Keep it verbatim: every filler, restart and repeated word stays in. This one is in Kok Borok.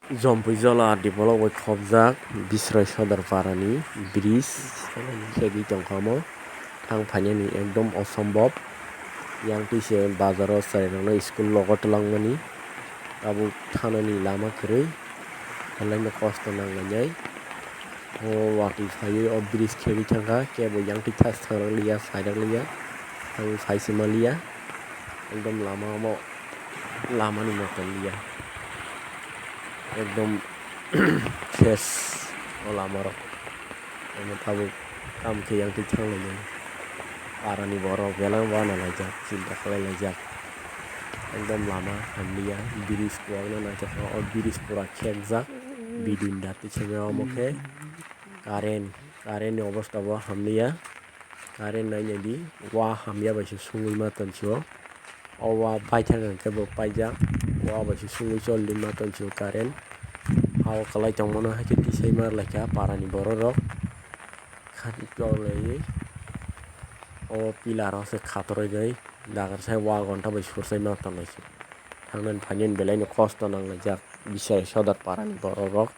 Jompui jola develop bai khopjak Bisroi Sodor Parani bridge khegwi tongkha omo. Thang phainani ekdom osombhob. Yang twi se bazaro chwrairokno school logo twlangmani. Tabuk thanani lama kwrwi. Belai no kosto nanglainai. O watwi phaiwi o bridge khegwi thangkha. Kebo yang twi thas thangrokliya, sairakliya. Thangwi phai se maliya. Ekdom lama omo. Lamani motom liya. Ekdom ses o lamarok. Omo tabuk kam khe yang twi thanglainai. Parani borok belai wana laijak, chinta khlai laijak. Ekdom lama hamliya, bridge kwbangma naithok, o bridge pura khekjak. Bidin dati chengya omo khe current, current ni obostha bo hamliya. Current nai nai di, wa hamya bai se sungwi ma tonsio. O wa paithak hwnkhe bo paijak, wa bai se sungwi chol di ma tonsio current. Ha o kwlai tongmano hai khe tisai ma lai kha parani borok rok. Kha chol lai o pillar o se khatoroi nai dagar sai wa gonta bai sursai ma tongnai se. Thangnani phainani belai no kosto nanglaijak Bisroi Sodor parani borok rok.